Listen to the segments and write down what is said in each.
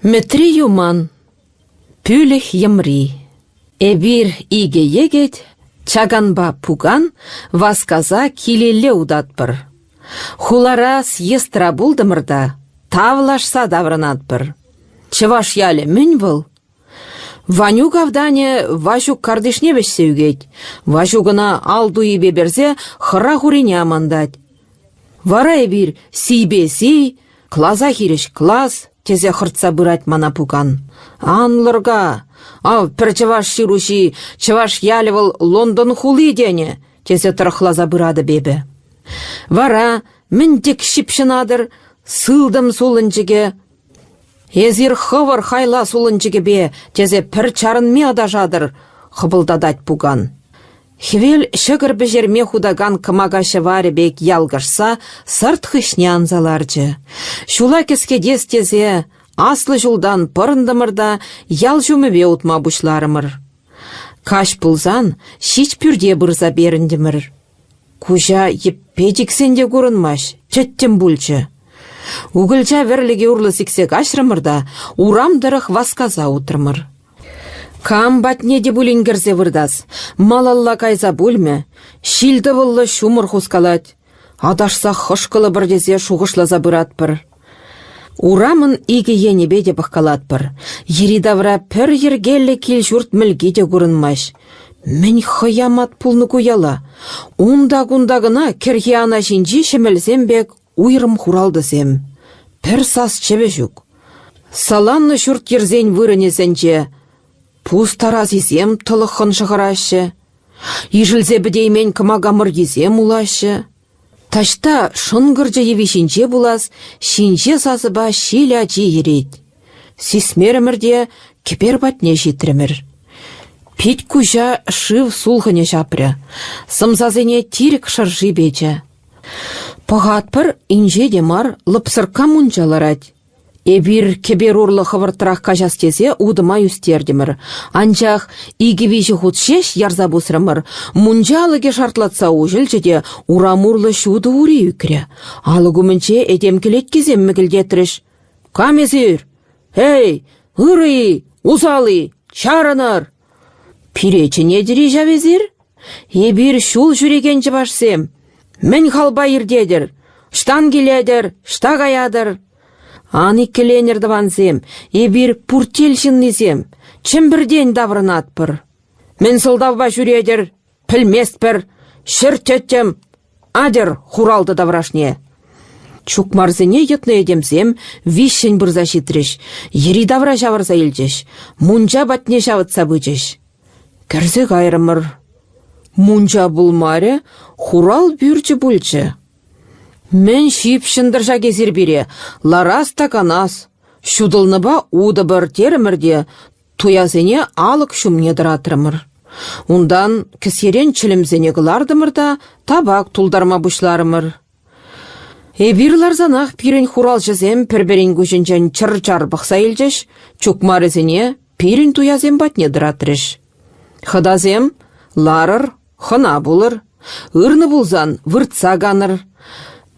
Мӗтри Юман, Пӳлӗх йӑмри. Эпир икӗ йӗкӗт, чаканпа пукан, васкаса килелле утатпӑр. Хулара съездра пултӑмӑр та тавлашса таврӑнатпӑр. Чӑваш ялӗ мӗн вӑл? Ванюк автанӗ Ваҫук картишне вӗҫсе ӳкет. Ваҫук ӑна ал туйипе персе хӑрах урине амантать. Вара эпир сийпе сий, класа хирӗҫ класс, тесе хӑртса пырать мана пукан. Ан лӑрка! Ав, пӗр чӑваш ҫыруҫи, чӑваш ялӗ вӑл Лондон хули тенӗ, тесе тӑрӑхласа пыратӑп эпӗ. Вара мӗн тек ҫыпҫӑнатӑр, сылтӑм сулӑнчӑкӗ «Эсир хӑвӑр хайла сулӑнчӑкӗпе» тесе пӗр чарӑнми аташатӑр, хӑпӑлтатать пукан. Хӗвел ҫӑкӑр пӗҫерме хутакан кӑмака ҫӑварӗ пек ялкӑшса сӑрт хыҫне анса ларчӗ. Ҫула кӗскетес тесе аслӑ ҫултан пӑрӑнтӑмӑр та ял ҫумӗпе утма пуҫларӑмӑр. Каҫ пулсан ҫич пӳрте пырса перӗнтӗмӗр. Куҫа йӗппе чиксен те курӑнмасть, тӗттӗм пулчӗ. Укӑлча вӗрлӗкӗ урлӑ сиксе каҫрӑмӑр та урам тӑрӑх васкаса утрӑмӑр. Кам патне те пулин кӗрсе выртас, малалла кайса пулмӗ, ҫил-тӑвӑллӑ ҫумӑр хускалать. Аташса хӑшкӑлӑпӑр тесе шухӑшласа пыратпӑр. Урамӑн икӗ енӗпе те пӑхкалатпӑр. Йӗри-тавра пӗр йӗркеллӗ кил-ҫурт мӗлки те курӑнмасть. Мӗн хӑямат пулнӑ ку яла? Унта-кунта кӑна кӗрхи ана ҫинчи ҫӗмелсем пек уйрӑм хуралтӑсем. Пӗр сас-чӗвӗ ҫук. Саланнӑ ҫурт-йӗрсен вырӑнӗсенче пус тарасисем тӑлӑххӑн шӑхӑраҫҫӗ. Ишӗлсе пӗтеймен кӑмака мӑрйисем улаҫҫӗ. Таҫта шӑнкӑрчӑ йӑви ҫинче пулас ҫинҫе сасӑпа ҫил ачи йӗрет. Сисмерӗмӗр те кӗпер патне ҫитрӗмӗр. Пит-куҫа шыв сулхӑнӗ ҫапрӗ, сӑмсасене тирӗк шӑрши печӗ. Пӑхатпӑр, инҫе те мар лӑпсӑркка мунча ларать. Эпир кӗпер урлӑ хӑвӑртрах каҫас тесе утӑма ӳстертӗмӗр. Анчах икӗ-виҫӗ хут ҫеҫ ярса пусрӑмӑр. Мунча алӑкӗ шартлатса уҫӑлчӗ те урам урлӑ ҫутӑ ури ӳкрӗ. Алӑк умӗнче этем кӗлеткисем мӗкӗлтетрӗҫ. «Кам эсир? Эй, ырӑ-и, усал-и, чарӑнӑр!» «Пире чӗнетӗр-и ҫав эсир? Эпир ҫул ҫӳрекен чӑвашсем. Мӗн халпа иртетӗр? Ӑҫтан килетӗр? Ӑҫта каятӑр? Ан иккӗленӗр, тӑвансем, эпир пуртел ҫыннисем, Чӗмпӗртен таврӑнатпӑр. Мӗн сӑлтавпа ҫӳретӗр, пӗлместпӗр. Ҫӗр тӗттӗм, атьӑр хуралтӑ таврашне. Чукмарсене йӑтнӑ этемсем виҫҫӗн пырса ҫитрӗҫ, йӗри-тавра ҫавӑрса илчӗҫ, мунча патне ҫавӑтса пычӗҫ. Кӗрсе кайрӑмӑр. Мунча пулмарӗ, хурал пӳрчӗ пулчӗ. Мӗн ҫыпҫӑнтӑр ҫак эсир пире, ларас та канас. Ҫутӑлнӑпа утӑпӑр терӗмӗр те туясене алӑк ҫумне тӑратрӑмӑр. Унтан кӗсьерен чӗлӗмсене кӑлартӑмӑр та табак тултарма пуҫларӑмӑр. Эпир ларсанах пирӗн хуралҫӑсем пӗр-пӗрин куҫӗнчен чӑр-чар пӑхса илчӗҫ, чукмарӗсене пирӗн туясем патне тӑратрӗҫ. Хӑтасем, ларӑр, хӑна пулӑр, ырнӑ пулсан выртса канӑр.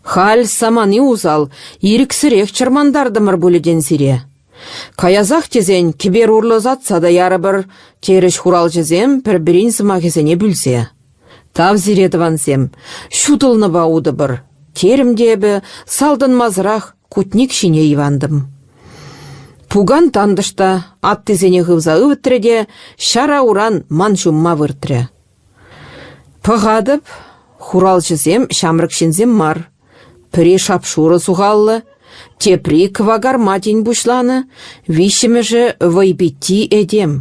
Халь самани усал, ирӗксӗрех чӑрмантартӑмӑр пулӗ тен сире. Каясах тесен кӗпер урлӑ ӑсатса та ярӑпӑр, терӗҫ хуралҫӑсем пӗр-пӗрин сӑмахӗсене пӳлсе. Тав сире, тӑвансем, ҫутӑлнӑпа утӑпӑр, терӗм те эпӗ салтӑнмасӑрах кутник ҫине йӑвантӑм. Пукан тантӑш та аттисене хывса ывӑтрӗ те ҫара уран ман ҫумма выртрӗ. Пӑхатӑп, хуралҫӑсем ҫамрӑк ҫынсем мар. Пӗри шап-шурӑ сухаллӑ, тепри кӑвакарма тин пуҫланӑ, виҫҫӗмӗшӗ вӑйпитти этем.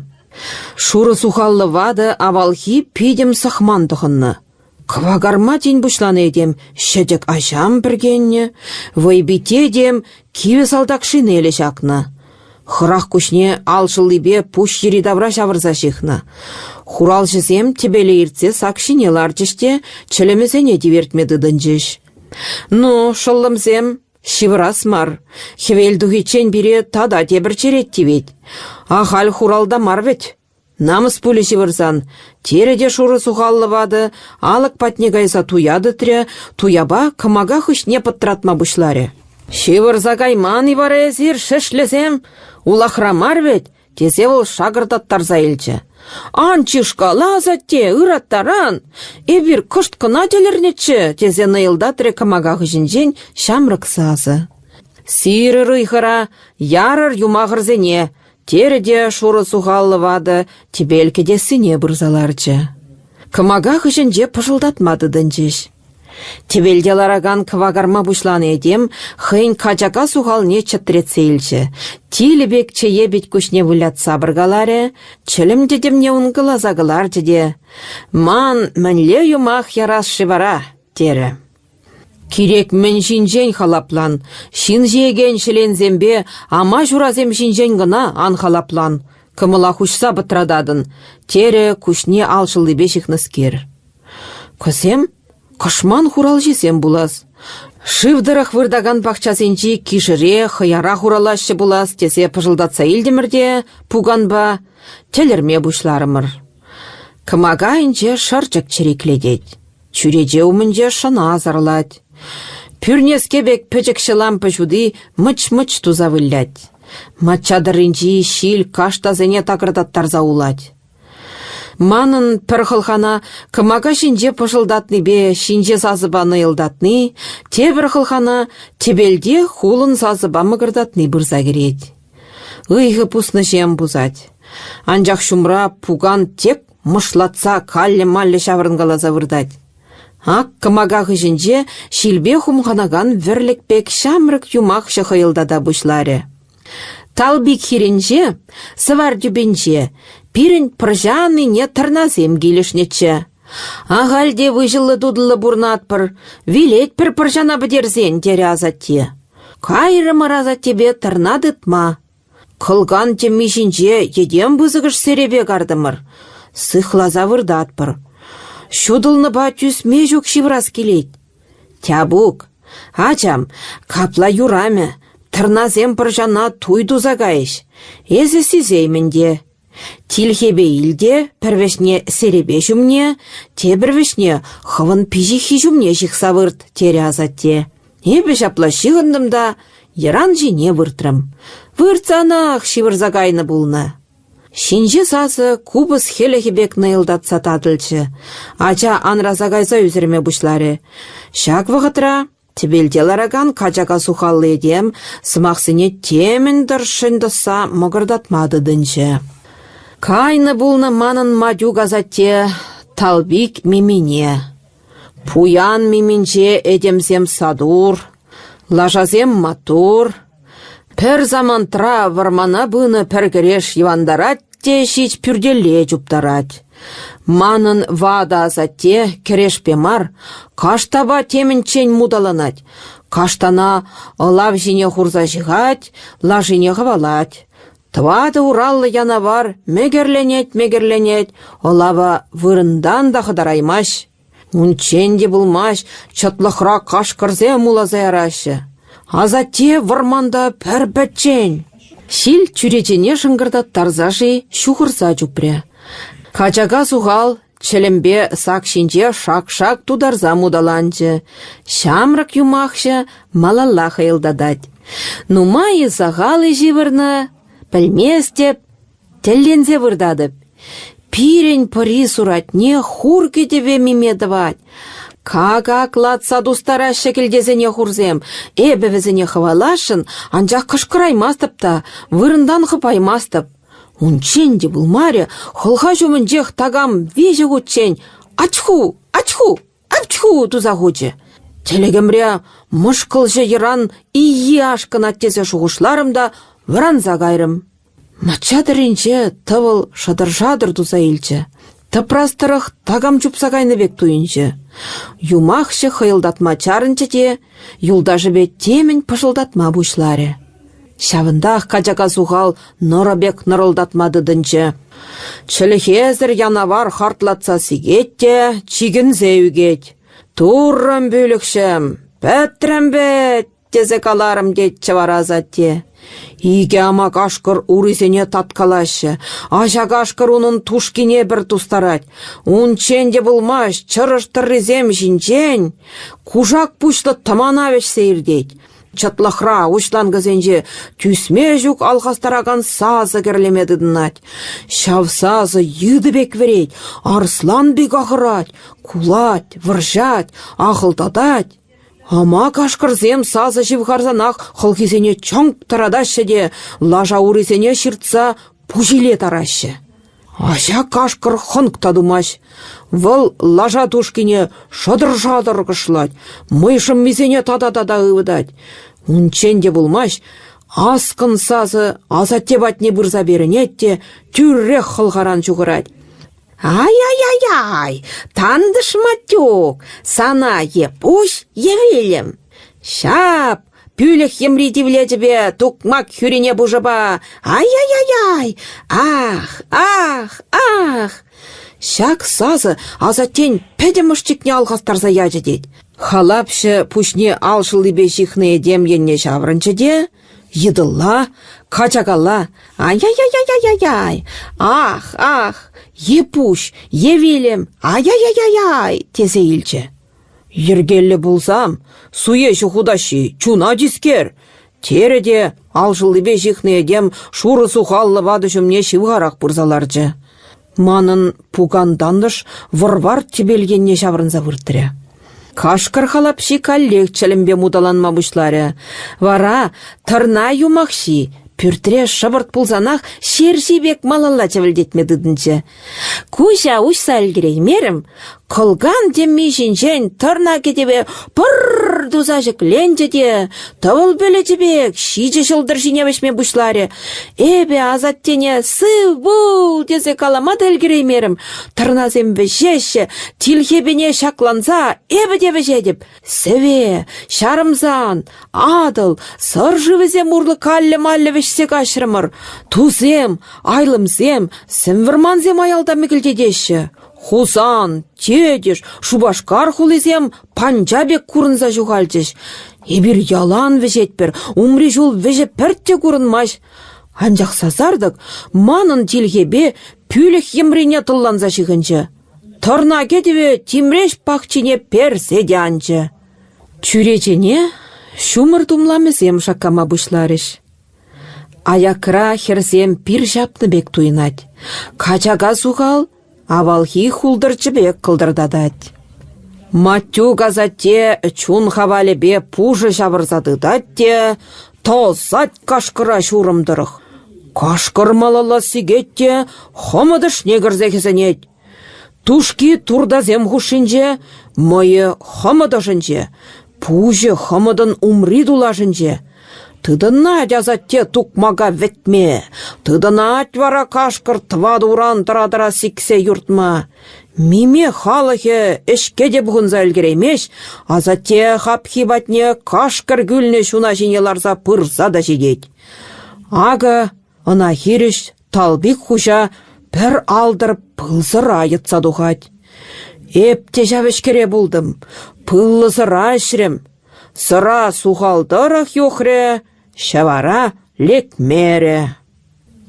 Шурӑ сухаллӑ ватӑ авалхи питӗм сӑхман тӑхӑннӑ. Кӑвакарма тин пуҫланӑ этем ҫӗтӗк аҫам пӗркеннӗ, вӑйпитти этем кивӗ салтак шинелӗ ҫакнӑ. Хӑрах куҫне ал шӑллипе пуҫ йӗри-тавра ҫавӑрса ҫыхнӑ. Хуралҫӑсем тӗпеле иртсе сак ҫине ларчӗҫ те чӗлӗмӗсене тивертме тытӑнчӗҫ. «Ну, шӑллӑмсем, ҫывӑрас мар. Хӗвел тухиччен пире тата тепӗр черет тивет. Ахаль хуралта мар вӗт. Намӑс пулӗ ҫывӑрсан, терӗ те шурӑ сухаллӑ ватӑ, алӑк патне кайса туя тытрӗ, туяпа кӑмака хыҫне пӑтратма пуҫларӗ. Ҫывӑрса кайман-и вара эсир, шӗшлӗсем? Улахра мар вӗт, тесе вӑл шакӑртаттарса илчӗ. «Ан чышкала, асатте, ыраттаран! Эпир кӑшт кӑна тӗлӗрнӗччӗ», тесе нӑйӑлтатрӗ кӑмака хыҫӗнчен ҫамрӑк сасӑ. «Сирӗр ыйхӑра, ярӑр юмахӑрсене», терӗ те шурӑ сухаллӑ ватӑ тӗпел кӗтессине пырса ларчӗ. Кӑмака хыҫӗнче пӑшӑлтатма тытӑнчӗҫ. Тӗпелте ларакан кӑвакарма пуҫланӑ этем хӑйӗн качака сухалне чӗтретсе илчӗ, тилӗ пек чее пит-куҫне вылятса пӑркаларӗ, чӗлӗм тӗтӗмне ункӑласа кӑларчӗ те «Ман мӗнле юмах ярас-ши вара?» терӗ. Кирек мӗн ҫинчен халаплан, ҫын ҫиекен ҫӗленсемпе ама ҫурасем ҫинчен кӑна ан халаплан, кӑмӑла хуҫса пӑтрататӑн, терӗ куҫне ал шӑллипе ҫыхнӑскер. Кӑсем кӑшман хуралҫисем пулас. Шыв тӑрӑх выртакан пахчасенчи кишӗре, хӑяра хуралаҫҫӗ пулас тесе пӑшӑлтатса илтӗмӗр те пуканпа тӗлӗрме пуҫларӑмӑр. Кӑмака айӗнче шӑрчӑк чӗриклетет. Чӳрече умӗнче шӑна сарлать. Пӳрнеске пек пӗчӗкҫӗ лампа ҫути мӑч-мӑч туса вылять. Мачча тӑрринчи ҫил каштасене такӑртаттарса улать. Манӑн пӗр хӑлхана кӑмака ҫинче пӑшӑлтатнипе ҫинҫе сасӑпа нӑйӑлтатни, тепӗр хӑлхана тӗпелте хулӑн сасӑпа мӑкӑртатни пырса кӗрет. Ыйхӑ пуснӑҫем пусать. Анчах ҫумра пукан тек мӑшлатса каллӗ-маллӗ ҫаврӑнкаласа выртать. Ак кӑмака хыҫӗнче ҫилпе хумханакан вӗрлӗк пек ҫамрӑк юмахҫӑ хӑйӑлтата пуҫларӗ. Талпик хирӗнче, сӑвар тӳпинче, пирӗн пӑрҫа анине тӑрнасем килӗшнӗччӗ. Ахаль те выҫӑллӑ-тутӑллӑ пурӑнатпӑр, вилетпӗр пӑрҫана пӗтерсен, терӗ асатте. Кайрӑмӑр асаттепе тӑрна тытма. Кӑлкан тӗмми ҫинче йӗтем пысӑкӑш серепе картӑмӑр, сыхласа выртатпӑр. Ҫутӑлнӑпа тӳсме ҫук ҫыврас килет. Тяпук, ачам, капла юрамӗ, тӑрнасем пӑрҫана туй туса кайӗҫ. Эсӗ сисеймӗн те. Тилхепе ил те пӗр вӗҫне серепе ҫумне, тепӗр вӗҫне хӑвӑн пиҫиххи ҫумне ҫыхса вырт, терӗ асатте. Эпӗ ҫапла ҫыхӑнтӑм та йӑран ҫине выртрӑм. Выртсанах ҫывӑрса кайнӑ пулнӑ. Ҫинҫе сасӑ купӑс хӗлӗхӗ пек нӑйӑлтатса татӑлчӗ. Ача анраса кайса ӳсӗрме пуҫларӗ. Ҫак вӑхӑтра тӗпелте ларакан качака сухаллӑ этем сӑмахсене темӗн тӑршшӗн тӑсса мӑкӑртатма тытӑнчӗ. Кайнӑ пулнӑ манӑн Матюк асатте Талпик мимине. Пуян миминче этемсем сатур, лашасем маттур. Пӗр самантра вӑрмана пынӑ пӗр кӗреш йӑвантарать те ҫич пӳртелле чуптарать. Манӑн ватӑ асатте кӗрешпе мар, каштапа темӗнччен муталанать. Каштана ӑлав ҫине хурса ҫыхать, лашине хӑвалать. Тӑватӑ ураллӑ янавар мекӗрленет-мекӗрленет, ӑлава вырӑнтан та хӑтараймасть. Унччен те пулмасть, чӑтлӑхра кашкӑрсем уласа яраҫҫӗ. Асатте вӑрманта пӗр-пӗччен. Ҫил чӳречене шӑнкӑртаттарса-ши ҫухӑрса чупрӗ. Качака сухал чӗлӗмпе сак ҫинче шак-шак тутарса муталанчӗ. Ҫамрӑк юмахҫӑ малалла хӑйӑлтатать. Нумай-и, сахал-и ҫывӑрнӑ, пӗлместӗп, тӗлленсе выртатӑп. Пирӗн пӑри суратне хур кӗтӗве миме тӑвать. Какаклатса тустараҫҫӗ кӗлтесене хурсем. Эпӗ вӗсене хӑваласшӑн, анчах кӑшкӑраймастӑп та, вырӑнтан хӑпаймастӑп. Унччен те пулмарӗ, хӑлха ҫумӗнчех такам виҫӗ хутчен «Ачху! Ачху! Апчху!» туса хучӗ. Тӗлӗкӗмре мӑшкӑлҫӑ йӑран иййи ашкӑнать тесе шухӑшларӑм та вӑранса кайрӑм. Мачча тӑрринче тӑвӑл шатӑр-шатӑр туса илчӗ. Тӑпрас тӑрӑх такам чупса кайнӑ пек туйӑнчӗ. Юмахҫӑ хӑйӑлтатма чарӑнчӗ те юлташӗпе темӗн пӑшӑлтатма пуҫларӗ. Ҫавӑнтах качака сухал нӑрӑ пек нӑрӑлтатма тытӑнчӗ. Чӗлхесӗр янавар хартлатса сикет те чикӗнсе ӳкет. «Туррӑм пӳлӗхҫӗм, пӗтрӗм вӗт!» тесе каларӑм тетчӗ вара асатте. Икӗ ама кашкӑр урисене таткалаҫҫӗ. Аҫа кашкӑр унӑн тушкине пӗр тустарать. Унччен те пулмасть, чӑрӑш тӑррисем ҫинчен кушак пуҫлӑ тӑмана вӗҫсе иртет. Чӑтлӑхра, уҫланкӑсенче тӳсме ҫук алхастаракан сасӑ кӗрлеме тытӑнать. Ҫав сасӑ йытӑ пек вӗрет, арӑслан пек ахӑрать, кулать, вӑрҫать, ахӑлтатать. Ама кашкӑрсем сасӑ ҫывхарсанах хӑлхисене чӑнк тӑратаҫҫӗ те лаша урисене ҫыртса пуҫиле тараҫҫӗ. Аҫа кашкӑр хӑнк та тумасть. Вӑл лаша тушкине шӑтӑр-шатӑр кӑшлать, мӑй шӑммисене тата-тата ывӑтать. Унччен те пулмасть, аскӑн сасӑ асатте патне пырса перӗнет те тӳрех хӑлхаран ҫухӑрать. «Ай-ай-ай-ай, тантӑш Матюк, сана е пуҫ, е вилӗм. Ҫап, Пӳлӗх йӑмри тивлечӗпе тукмак хӳрине пушӑпа «Ай-яй-яй-яй! Ах! Ах! Ах!» Ҫак сасӑ асаттен пӗтӗм ӑшчикне алхастарса ячӗ тет. Халапҫӑ пуҫне ал шӑллипе ҫыхнӑ этем енне ҫаврӑнчӗ те йытӑлла, качакалла «Ай-яй-яй-яй-яй-яй! Ах! Ах! Е пуҫ, е вилӗм! Ай-яй-яй-яй-яй!» тесе илчӗ. Йӗркеллӗ пулсан, суеҫӗ хутаҫҫи чуна тискер, терӗ те алшӑллипе ҫыхнӑ этем шурӑ сухаллӑ ватӑ ҫумне ҫывхарах пырса ларчӗ. Манӑн пукан тантӑш вӑр-вар тӗпел енне ҫаврӑнса выртрӗ. Кашкӑр халапҫи каллех чӗлӗмпе муталанма пуҫларӗ. Вара тӑрна юмахҫи пӳртре шӑпӑрт пулсанах ҫерҫи пек малалла чӗвӗлтетме тытӑнчӗ. Куҫа уҫса ӗлкӗреймерӗм, кӑлкан тӗмми ҫинчен тӑрна кӗтӗве пӑр-р туса ҫӗкленчӗ те тӑвӑл пӗлӗчӗ пек ҫичӗ ҫӑлтӑр ҫине вӗҫме пуҫларӗ. Эпӗ асаттене «Сыв пул!» тесе калама та ӗлкӗреймерӗм. Тӑрнасем вӗҫеҫҫӗ, тилхепене ҫакланса эпӗ те вӗҫетӗп. Сӗве, Ҫарӑмсан, Атӑл, Сӑр шывӗсем урлӑ каллӗ-маллӗ вӗҫсе каҫрӑмӑр. Тусем, айлӑмсем, сӗм вӑрмансем аялта мӗкӗлтетеҫҫӗ. Хусан, Тетӗш, Шупашкар хулисем панча пек курӑнса ҫухалчӗҫ. Эпир ялан вӗҫетпӗр, умри ҫул вӗҫӗ пӗртте курӑнмасть. Анчах сасартӑк манӑн тилхепе пӳлӗх йӑмрине тӑлланса ҫыхӑнчӗ. Тӑрна кӗтӗвӗ Тимреҫ пахчине персе те анчӗ. Чӳречене ҫумӑр тумламӗсем шаккама пуҫларӗҫ. Аякра хӗрсем пир ҫапнӑ пек туйӑнать. Качака сухал авалхи хултӑрчӑ пек кӑлтӑртатать. Матюк асатте чун хавалӗпе пушӑ ҫавӑрса тытать те тӑсать кашкӑра ҫурӑм тӑрӑх. Кашкӑр малалла сикет те хӑмӑт ӑшне кӗрсе хӗсӗнет. Тушки туртасем хушшинче, мӑйӗ хӑмӑт ӑшӗнче, пуҫӗ хӑмӑтӑн умри тулашӗнче. Тытӑнать асатте тукмака вӗтме, тытӑнать вара кашкӑр тӑват уран тӑра-тӑра сиксе юртма. Миме халӑхӗ ӗҫке те пухӑнса ӗлкӗреймест, асатте хапхи патне кашкӑр кӳлнӗ ҫуна ҫине ларса пырса та ҫитет. Акӑ ӑна хирӗҫ Талпик хуҫа пӗр алтӑр пыл сӑра йӑтса тухать. Эп те ҫав ӗҫкӗре пултӑм, пыллӑ сӑра ӗҫрӗм. Сӑра сухал тӑрӑх юхрӗ, ҫӑвара лекмерӗ.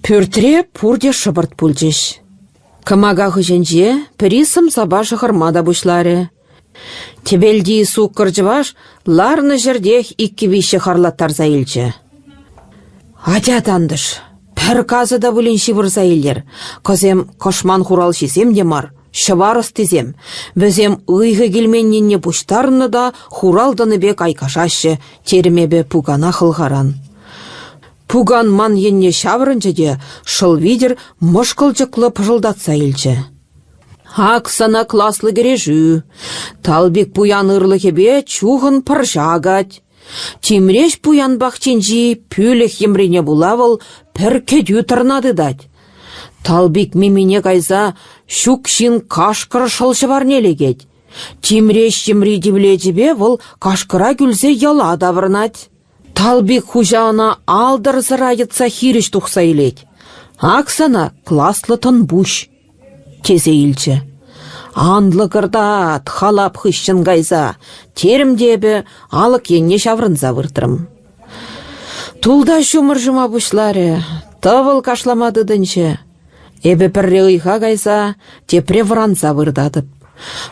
Пӳртре пурте шӑпӑрт пулчӗҫ. Кӑмака хыҫӗнче пӗри сӑмсапа шӑхӑрма та пуҫларӗ. Тӗпелти суккӑр чӑваш ларнӑ ҫӗртех иккӗ-виҫҫӗ харлаттарса илчӗ. «Атя, тантӑш, пӗр касӑ та пулин ҫывӑрса илер. Кӑсем кӑшман хуралҫисем те мар, ҫӑвар ӑстисем. Вӗсем ыйхӑ килменнине пуҫтарнӑ та хурал тӑнӑ пек айкашаҫҫӗ», терӗм эпӗ пукана хӑлхаран. Пукан ман енне ҫаврӑнчӗ те шӑл витӗр мӑшкӑлчӑклӑ пӑшӑлтатса илчӗ. Ак сана класлӑ кӗрешӳ. Талпик пуян ырлӑхӗпе чухӑн пӑрҫа акать. Тимреҫ пуян пахчинчи пӳлӗх йӑмрине пула вӑл пӗр кӗтӳ тӑрна тытать. Талпик мимине кайса ҫук ҫын кашкӑр шӑл ҫӑварне лекет. Тимреҫ йӑмри тивлечӗпе вӑл кашкӑра кӳлсе яла таврӑнать. Талпик хуҫа ӑна алтӑрсӑра йӑтса хирӗҫ тухса илет. Ак сана класлӑ тӑнпуҫ, тесе илчӗ. Ан лӑкӑртат, халап хыҫҫӑн кайса, терӗм те эпӗ алӑк енне ҫаврӑнса выртрӑм. Тулта ҫумӑр ҫума пуҫларӗ, тӑвӑл кашлама тытӑнчӗ. Эпӗ пӗрре ыйха кайса, тепре вӑранса выртатӑп.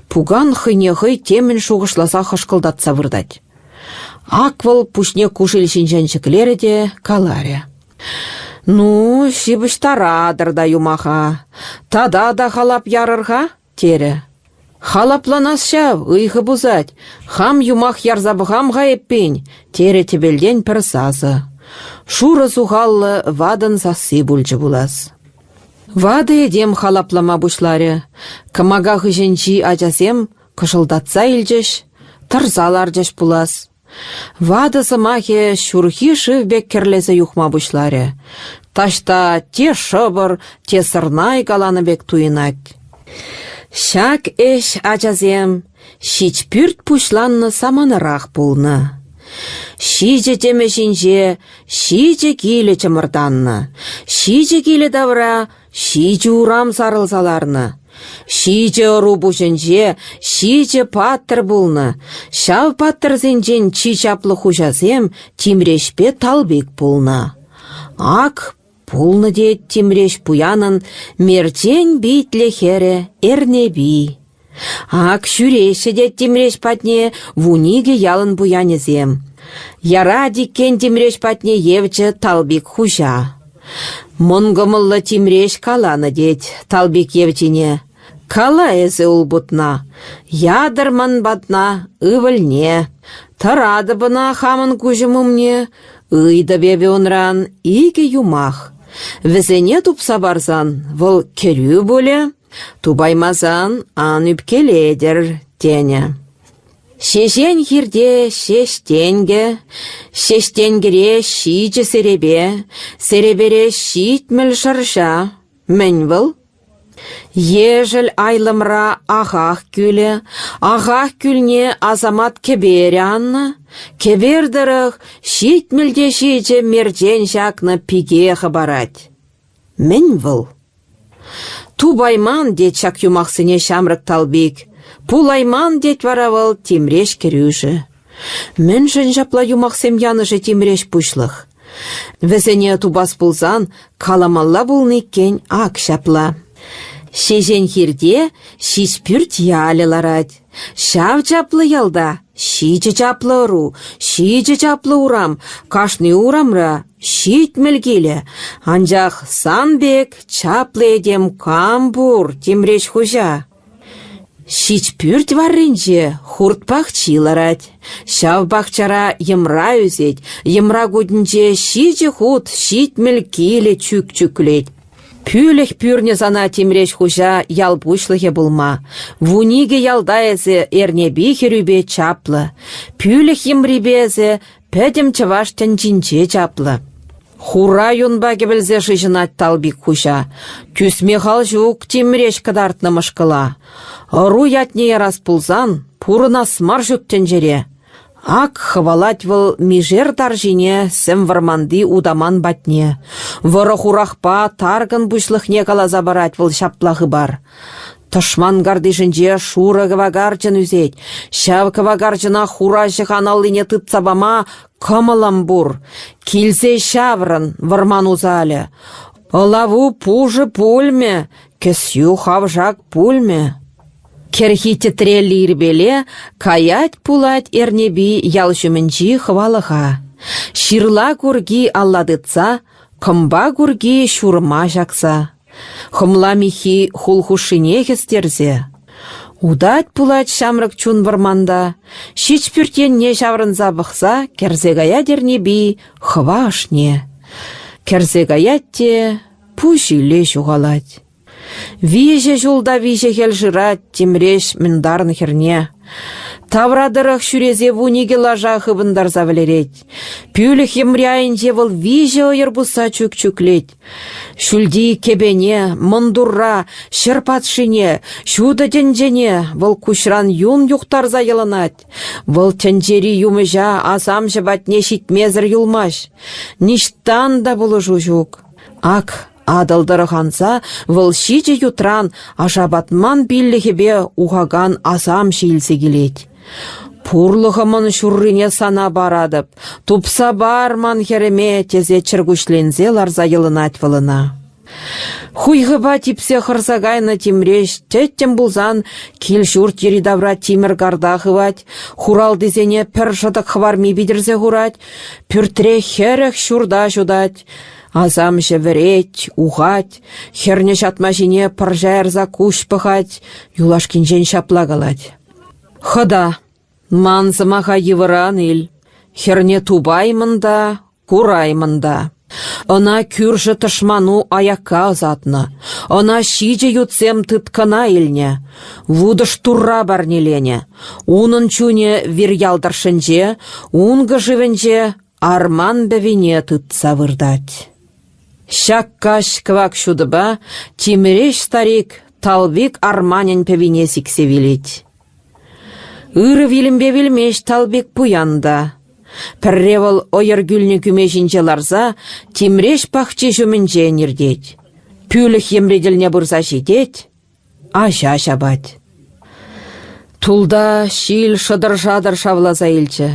Пукан хӑйне хӑй темӗн шухӑшласа хӑшкӑлтатса выртать. Ак вӑл пуҫне кушил ҫинчен ҫӗклерӗ те каларӗ. «Ну, ҫыпӑҫтаратӑр та юмаха. Тата та халап ярӑр-ха», терӗ. «Халапланас ҫав, ыйхӑ пусать. Хам юмах ярса пӑхам-ха эппин», терӗ тӗпелтен пӗр сасӑ. Шурӑ сухаллӑ ватӑн сасси пулчӗ пулас. Ватӑ этем халаплама пуҫларӗ. Кӑмака хыҫӗнчи ачасем кӑшӑлтатса илчӗҫ, тӑрса ларчӗҫ пулас. Ватӑ сӑмахӗ ҫурхи шыв пек кӗрлесе юхма пуҫларӗ. Таҫта те шӑпӑр, те сӑрнай каланӑ пек туйӑнать. Ҫак ӗҫ, ачасем, ҫичпӳрт пуҫланнӑ саманарах пулнӑ. Ҫичӗ тӗмӗ ҫинче ҫичӗ килӗ чӑмӑртаннӑ, ҫичӗ килӗ тавра ҫичӗ урам сарӑлса ларнӑ. Ҫичӗ ӑру пуҫӗнче ҫичӗ паттӑр пулнӑ. Ҫав паттӑрсенчен чи чаплӑ хуҫасем Тимреҫпе Талпик пулнӑ. Ак пулнӑ тет Тимреҫ пуянӑн мерчен питлӗ хӗрӗ Эрнепи. Ак ҫӳреҫҫӗ тет Тимреҫ патне 12 ялӑн пуянӗсем. Ярать иккен Тимреҫ патне евчӗ Талпик хуҫа. Мӑнкӑмӑллӑ Тимреҫ каланӑ тет Талпик евчине. Кала эсӗ улпутна, ятӑр ман патна ывӑлне. Тӑратӑп ӑна хамӑн куҫӑм умне, ыйтӑп эпӗ унран икӗ юмах. Вӗсене тупса парсан вӑл кӗрӳ пулӗ, Тупаймасан ан ӳпкелетӗр, тенӗ. Ҫеҫен хирте ҫеҫ тенкӗ, ҫеҫ тенкӗре ҫичӗ серепе, серепере 70 шӑрҫа. Мӗн вӑл? Ешӗл айлӑмра ахах кӳлӗ, ахах кӳлне асамат кӗперӗ аннӑ, кӗпер тӑрӑх 70 те ҫичӗ мерчен ҫакнӑ пике хӑпарать. Мӗн вӑл? Тупайман, тет ҫак юмахсене ҫамрӑк Талпик. Пулайман, тет вара вӑл Тимреҫ кӗрӳшӗ. Мӗншӗн ҫапла юмахсем янӑ-ши Тимреҫ пуҫлӑх? Вӗсене тупас пулсан каламалла пулнӑ иккен ак ҫапла. Ҫеҫен хирте Ҫичпӳрт ялӗ ларать. Ҫав чаплӑ ялта ҫичӗ чаплӑ ӑру, ҫичӗ чаплӑ урам, кашни урамра 70 килӗ. Анчах сан пек чаплӑ этем кам пур, Тимреҫ хуҫа? Ҫичпӳрт варринче хурт пахчи ларать. Ҫав пахчара йӑмра ӳсет, йӑмра кутӗнче ҫичӗ хут 70 килӗ чӳк чӳклет. Пӳлӗх пӳрнӗ сана Тимреҫ хуҫа ял пуҫлӑхӗ пулма. 12 ялта эсӗ Эрнепи хӗрӳпе чаплӑ. Пӳлӗх йӑмрипе эсӗ пӗтӗм чӑваш тӗнчинче чаплӑ. Хура юнпа кӗвӗлсе шыҫӑнать Талпик хуҫа. Тӳсме хал ҫук Тимреҫ кӑтартнӑ мӑшкӑла. Ӑру ятне ярас пулсан пурӑнас мар ҫут тӗнчере. Ак хӑвалать вӑл мишер тарҫине сӗм вӑрманти утаман патне. Вӑрӑ-хурахпа таркӑн пуҫлӑхне каласа парать вӑл ҫапла хыпар. Тӑшман картишӗнче шурӑ кӑвакарчӑн ӳсет. Ҫав кӑвакарчӑна хура ҫӑхан аллине тытса пама кӑмӑлӑм пур. Килсе ҫаврӑн, вӑрман усалӗ. Ӑлаву пушӑ пулмӗ, кӗсйӳ хавшак пулмӗ. Кӗрхи тӗтреллӗ ирпеле каять пулать Эрнепи ял ҫумӗнчи хӑвалӑха. Ҫырла курки алла тытса, кӑмпа курки ҫурма ҫакса. Хӑмла миххи хул хушшине хӗстерсе. Утать пулать ҫамрӑк чун вӑрманта, ҫичпӳрт енне ҫаврӑнса пӑхса кӗрсе каять Эрнепи хӑва ӑшне. Кӗрсе каять те пуҫиле ҫухалать. Виҫӗ ҫулта виҫӗ хӗл шырать Тимреҫ мӗнтарнӑ хӗрне. Тавра тӑрӑх ҫӳресе 12 лаша хыпӑнтарса вӗлерет. Пӳлӗх йӑмри айӗнче вӑл виҫӗ ӑйӑр пусса чӳк чӳклет. Ҫӳлти кӗпене, мӑн турра, ҫӗр патшине, ҫутӑ тӗнчене вӑл куҫран юн юхтарса йӑлӑнать. Вӑл тӗнчери юмӑҫа асамҫӑ патне ҫитмесӗр юлмасть. Ниҫтан та пулӑшу ҫук. Ак Атӑл тӑрӑх анса вӑл ҫичӗ ютран Ашапатман пиллӗхӗпе ухакан асамҫӑ илсе килет. «Пурлӑхӑмӑн ҫуррине сана паратӑп, тупса пар ман хӗрӗме», тесе чӗркуҫленсе ларса йӑлӑнать вӑл ӑна. Хуйхӑпа типсе хӑрса кайнӑ Тимреҫ тӗттӗм пулсан кил-ҫурт йӗри-тавра тимӗр карта хывать, хуралтисене пӗр шӑтӑк хӑварми питӗрсе хурать, пӳртре 40 ҫурта ҫутать. Асамҫӑ вӗрет, ухать, хӗрнӗ ҫатма ҫине пӑрҫа ярса куҫ пӑхать, юлашкинчен ҫапла калать: «Хӑта, ман сӑмаха йывӑран ил, хӗрне тупаймӑн та, кураймӑн та. Ӑна кӳршӗ тӑшману аякка ӑсатнӑ, ӑна ҫичӗ ютсем тыткӑна илнӗ, вутӑш турра парнеленӗ. Унӑн чунӗ вирьял тӑршшӗнче, ункӑ шывӗнче арман пӗвине тытса выртать. Ҫак каҫ кӑвак ҫутӑпа Тимӗреҫ старик Талвик арманӗн пӗвине сиксе вилет. Ырӑ вилӗмпе вилмест Талпик пуян та. Пӗрре вӑл ӑйӑр кӳлнӗ кӳме ҫинче ларса Тимреҫ пахчи ҫумӗнчен иртет. Пӳлӗх йӗмри тӗлне пырса ҫитет, аҫа ҫапать. Тулта ҫил шӑтӑр-шатӑр шавласа илчӗ.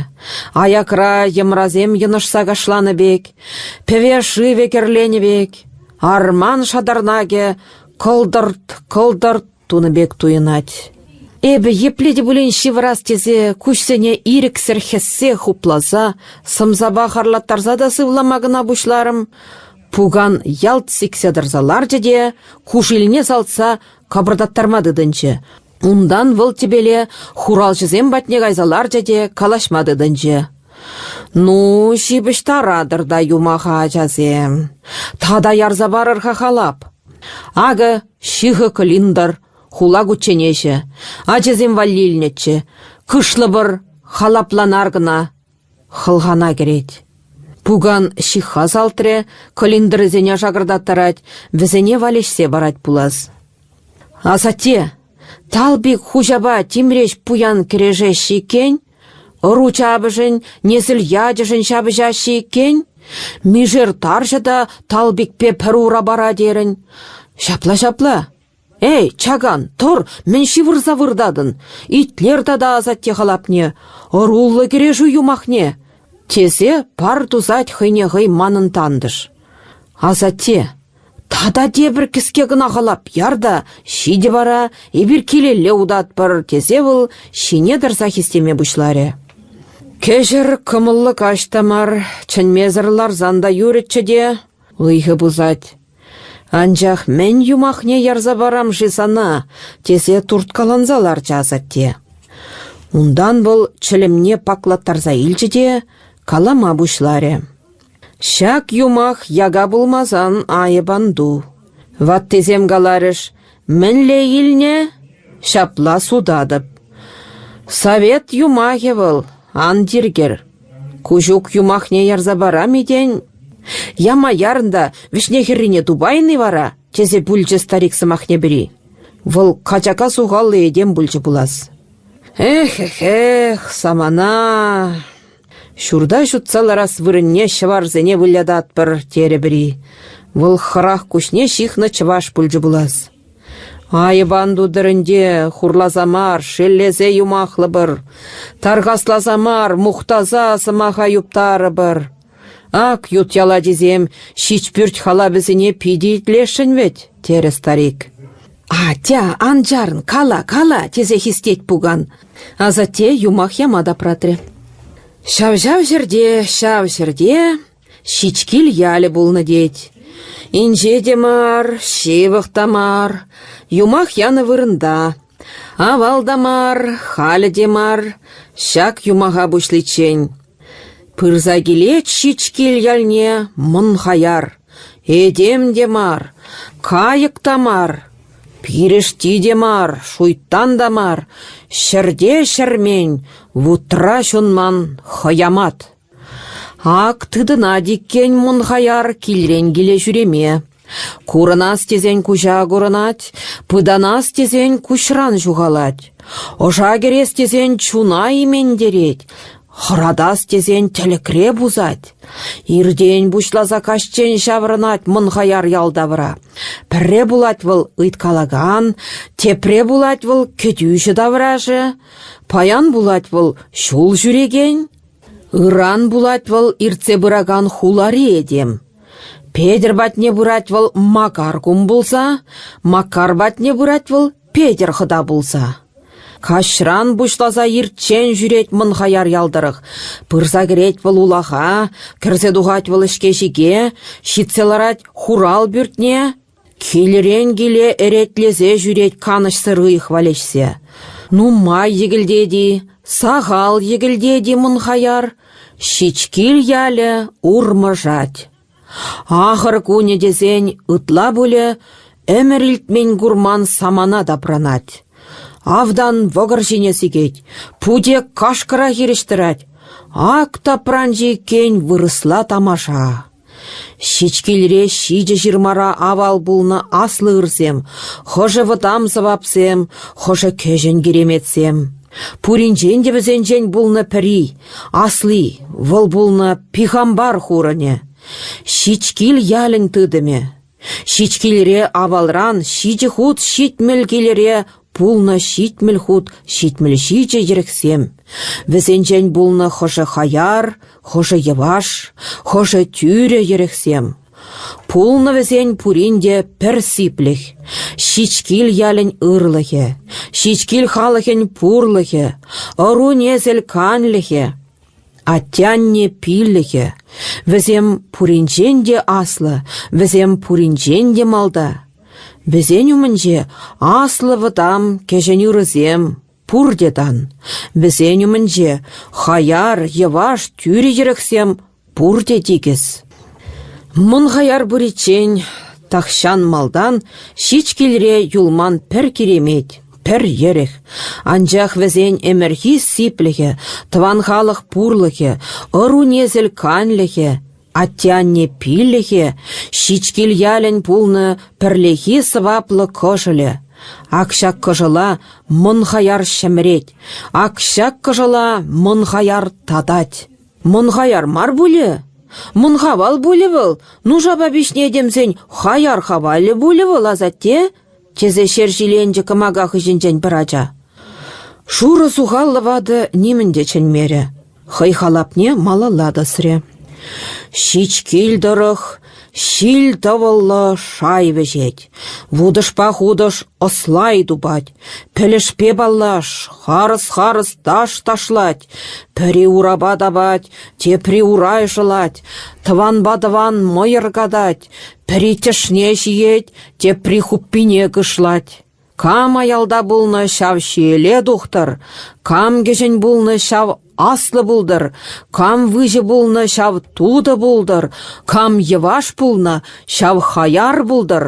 Аякра йӑмрасем йӑнӑшса кашланӑ пек, пӗве шывӗ кӗрленӗ пек, арман шатӑрнакӗ кӑлтӑрт-кӑлтӑрт тунӑ пек туйӑнать. Эпӗ епле те пулин ҫывӑрас тесе куҫсене ирӗксӗр хӗссе хупласа, сӑмсапа харлаттарса та сывлама кӑна пуҫларӑм. Пукан ялт сиксе тӑрса ларчӗ те кушилне салтса кӑпӑртаттарма тытӑнчӗ. Унтан вӑл тӗпеле хуралҫӑсем патне кайса ларчӗ те калаҫма тытӑнчӗ. «Ну, ҫыпӑҫтаратӑр та юмаха, ачасем. Тата ярса парӑр-ха халап. Акӑ ҫыхӑ кӑлинтӑр, хула кучченеҫӗ. Ачасем валли илнӗччӗ. Кышлӑпӑр, халапланар кӑна. Хӑлхана кӗрет. Пукан ҫыхха салтрӗ, кӑлинтӑрӗсене шакӑртаттарать, вӗсене валеҫсе парать пулас. Асатте, Талпик хуҫапа Тимреҫ пуян кӗрешеҫҫӗ иккен. Ӑру чапӗшӗн, несӗл ячӗшӗн ҫапӑҫаҫҫӗ иккен. Мишер тарҫӑ та Талпикпе пӗр урапара терӗн. Ҫапла-ҫапла. Эй, Чакан, тӑр, мӗн ҫывӑрса выртатӑн? Итлер тата асатте халапне, ӑруллӑ кӗрешӳ юмахне, тесе пар тусать хӑйне хӑй манӑн тантӑш. Асатте, Тата тепӗр кӗске кӑна халап яр та, ҫитӗ вара, эпир килелле утатпӑр, тесе вӑл ҫине тӑрса хистеме пуҫларӗ. Кӗҫӗр кӑмӑллӑ каҫ та мар, чӗнмесӗр ларсан та юрӗччӗ те, ыйхӑ пусать. Анчах мӗн юмахне ярса парам-ши сана, тесе турткаланса ларчӗ асатте. Унтан вӑл чӗлӗмне паклаттарса илчӗ те калама пуҫларӗ. Ҫак юмах яка пулмасан айӑп ан ту. Ваттисем каларӗҫ, мӗнле илнӗ, ҫапла сутатӑп. Совет юмахӗ вӑл, ан тиркӗр. Куҫук юмахне ярса парам-и тен? Яма ярӑн та вӗҫне-хӗррине тупайӑн-и вара? тесе пулчӗ старик сӑмахне пӗри. Вӑл качака сухаллӑ этем пулчӗ пулас. Эх-эх-эх, самана! Ҫурта ҫутса ларас вырӑнне ҫӑварсене вылятатпӑр, терӗ пӗри. Вӑл хӑрах куҫне ҫыхнӑ чӑваш пулчӗ пулас. Айӑпан тутӑр ӗнтӗ, хурласа мар, шеллесе юмахлӑпӑр. Тархасласа мар, мухтаса сӑмаха юптарӑпӑр. Ак ют ял ачисем ҫичпӳрт халапӗсене питӗ итлесшӗн вӗт, терӗ старик. «Атя, ан чарӑн, кала, кала!» тесе хистет пукан. Асатте юмах яма тапратрӗ. Ҫав-ҫав ҫӗрте, ҫав ҫӗрте Ҫичкил ялӗ пулнӑ тет. Инҫе те мар, ҫывӑх та мар, юмах янӑ вырӑнта. Авал та мар, халӗ те мар, ҫак юмаха пуҫличчен. Пырса килет Ҫичкил ялне мӑн хаяр. Этем те мар, кайӑк та мар, пирӗшти те мар, шуйттан та мар, ҫӗрте ҫӗрмен, вутра ҫунман хӑямат. Ак тытӑнать иккен мӑн хаяр килрен киле ҫӳреме. Курӑнас тесен куҫа курӑнать, пытанас тесен куҫран ҫухалать. Ӑша кӗрес тесен чуна иментерет, хӑратас тесен тӗлӗкре пусать. Иртен пуҫласа каҫчен ҫаврӑнать мӑн хаяр ял тавра. Пӗрре пулать вӑл ыйткалакан, тепре пулать вӑл кӗтӳҫӗ таврашӗ, паян пулать вӑл ҫул ҫӳрекен, ыран пулать вӑл иртсе пыракан хулари этем. Петӗр патне пырать вӑл Макар кум пулса, Макар патне пырать вӑл Петӗр хӑта пулса. Каҫран пуҫласа ирччен ҫӳрет мӑн хаяр ял тӑрӑх. Пырса кӗрет вӑл улаха, кӗрсе тухать вӑл ӗҫке-ҫике, ҫитсе ларать хурал пӳртне. Килӗрен киле ӗретлесе ҫӳрет канӑҫсӑр ыйӑх валеҫсе. Нумай йӗкӗлтет-и, сахал йӗкӗлтет-и мӑн хаяр, Ҫичкил ялӗ урмӑшать. Ахӑр кунӗ тесен ытла пулӗ ӗмӗр илтмен-курман самана тапранать. Автан вӑкӑр ҫине сикет, путек кашкӑра хирӗҫ тӑрать. Ак тапранчӗ иккен вырӑсла тамаша. Ҫичкилре ҫичӗ ҫырмара авал пулнӑ аслӑ ырсем, хӑшӗ вӑтам сӑвапсем, хӑшӗ кӗҫӗн киреметсем. Пуринчен те вӗсенчен пулнӑ пӗри, асли, вӑл пулнӑ Пихампар хурӑнӗ. Ҫичкил ялӗн тытӑмӗ. Ҫичкилре авалран ҫичӗ хут 70 килӗре пулнӑ 70 хут 77 йӗрӗхсем. Вӗсенчен пулнӑ хӑшӗ хаяр, хӑшӗ йӑваш, хӑшӗ тӳрӗ йӗрӗхсем. Пулнӑ вӗсен пурин те пӗр сиплӗх, Ҫичкил ялӗн ырлӑхӗ, Ҫичкил халӑхӗн пурлӑхӗ, ӑру-несӗл канлӗхӗ. Атте-анне пиллӗхӗ, вӗсем пуринчен те аслӑ, вӗсем пуринчен те малта. Вӗсен умӗнче аслӑ вӑтам кӗҫӗн ырӑсем пурте тан. Вӗсен умӗнче хаяр, йӑваш, тӳрӗ йӗрӗхсем пурте тикӗс. Мӑн хаяр пыриччен тахҫан малтан ҫич килре юлман пӗр киремет, пӗр йӗрӗх. Анчах вӗсен ӗмӗрхи сиплӗхӗ, тӑван халӑх пурлӑхӗ, ӑру-несӗл канлӗхӗ, атте-анне пиллӗхӗ Ҫичкил ялӗн пулнӑ пӗрлехи сӑваплӑ кӑшӑлӗ. Ак ҫак кӑшӑла мӑн хаяр ҫӗмӗрет, ак ҫак кӑшӑла мӑн хаяр татать. Мӑн хаяр мар пулӗ? Мӑн хавал пулӗ вӑл, нушапа пиҫнӗ этемсен хаяр хавалӗ пулӗ вӑл, асатте, тесе ҫерҫиленчӗ кӑмака хыҫӗнчен пӗр ача. Шурӑ сухаллӑ ватӑ нимӗн те чӗнмерӗ, хӑй халапне малалла тӑсрӗ. Ҫич кил тӑрӑх ҫил-тӑвӑллӑ шай вӗҫет, вутӑшпа хутӑш ӑслай тупать, пӗлӗшпе паллаш, харӑс-харӑс таш ташлать, пӗри урапа тапать, тепри урай шӑлать, тӑванпа тӑван мӑйӑр катать, пӗри тӗшне ҫиет, тепри хуппине кышлать. Кам аялта пулнӑ, ҫав ҫиеле тухтӑр, кам кӗҫӗн пулнӑ, ҫав аслӑ пултӑр, кам выҫӑ пулнӑ, ҫав тутӑ пултӑр, кам йӑваш пулнӑ, ҫав хаяр пултӑр,